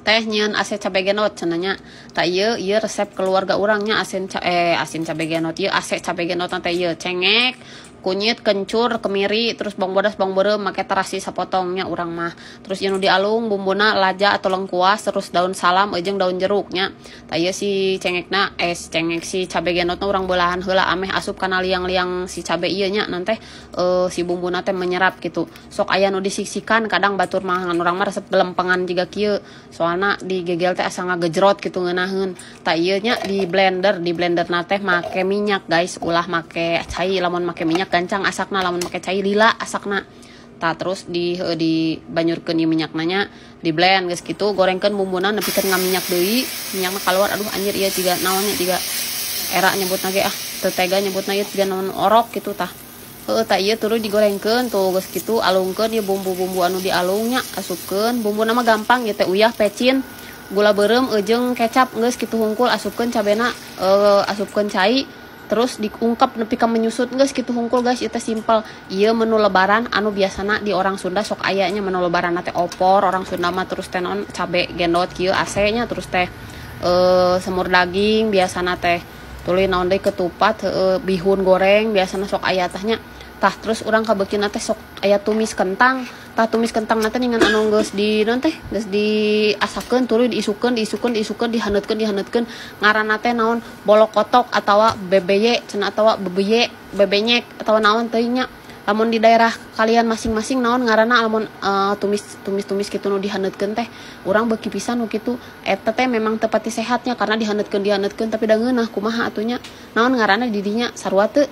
Teh nyieun ase cabe gendot cenah nya. Tah ieu ieu resep keluarga urang nya, asin asin cabe gendot ieu, ase cabe gendot teh ieu cengek, kunyit, kencur, kemiri, terus bawang bodas, bawang beureum, make terasi sapotongnya urang mah. Terus ieu nu dialung bumbuna laja atau lengkuas, terus daun salam jeung daun jeruknya. Tah ieu si cengekna, si cengek, si cabe gendotna urang beulahan heula ameh asup kana liang-liang si cabe ieu nya, nanti si bumbuna teh menyerap gitu. Sok aya nu disiksikan, kadang batur mah, ngan urang mah resep gelempengan jiga kieu. Soalna digegel teh asa ngagejrot gitu ngeunaheun. Tah ieu nya di blender, di blender na teh make minyak, guys, ulah make cai. Lamun make minyak gancang asakna, lamun make cai lila asakna. Tah, terus di banyurkeun ieu minyakna nya, di blend geus kitu gorengkeun bumbuna nepikeun ngaminyak deui, minyakna keluar. Aduh anjir, ieu jiga naonnya, jiga era nyebutna ge ah, teu tega nyebutna, ieu jiga naon orok gitu tah. Heeh, tah ieu tuluy digorengkeun tuh, geus kitu alungkeun ieu bumbu-bumbu anu dialungnya, asupkeun. Bumbuna mah gampang ieu teh, uyah, pecin, gula beureum jeung kecap, geus kitu hungkul. Asupkeun cabena, asupkeun cai, terus diungkep nepi ka menyusut, geus kitu hungkul, guys. Ieu teh simpel. Ieu menu lebaran anu biasana di orang Sunda sok aya nya. Menu lebaran teh opor orang Sunda mah, terus teh naon, cabe gendot kieu ase nya, terus teh semur daging biasana teh, tuluy naon deui, ketupat, bihun goreng biasana sok aya tah nya. Tah, terus urang kabeukina teh sok aya tumis kentang. Tah, tumis kentang teh ningan anu geus di naon teh, geus diasakeun, tuluy diisukeun, diisukeun, diisukeun, dihaneutkeun, dihaneutkeun. Ngaranna teh naon, bolokotok atawa bebeye cenah, atawa bebeye, bebenyek, atawa naon teuing nya. Lamun di daerah kalian masing-masing naon ngaranna lamun tumis tumis tumis kitu nu dihaneutkeun teh? Urang beuki pisan nu kitu. Eta teh memang teu pati sehatnya karena dihaneutkeun dihaneutkeun, tapi da ngeunah, kumaha atuh nya. Naon ngaranna di dinya, sarua teu?